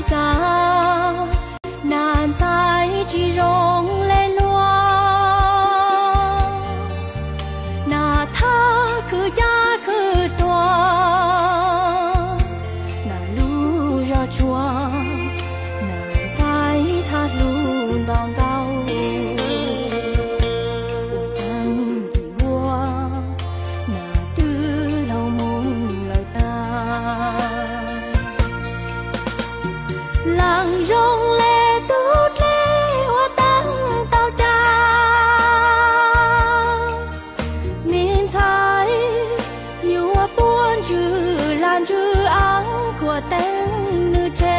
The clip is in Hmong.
tsa, nas ntxhais tsis zoo le luag, nas thab khwv cab khwv tuag, nas lub zog tshua, nas ntxhais thab hlub nto nkaus, ua teeb ua, nas twb laug mus lawm tag. Leej zoo le tub dlej ua teeb tau cas, me ntxhais yuav puab ntswg lag ntswg eeb khuam teeb nws tsev.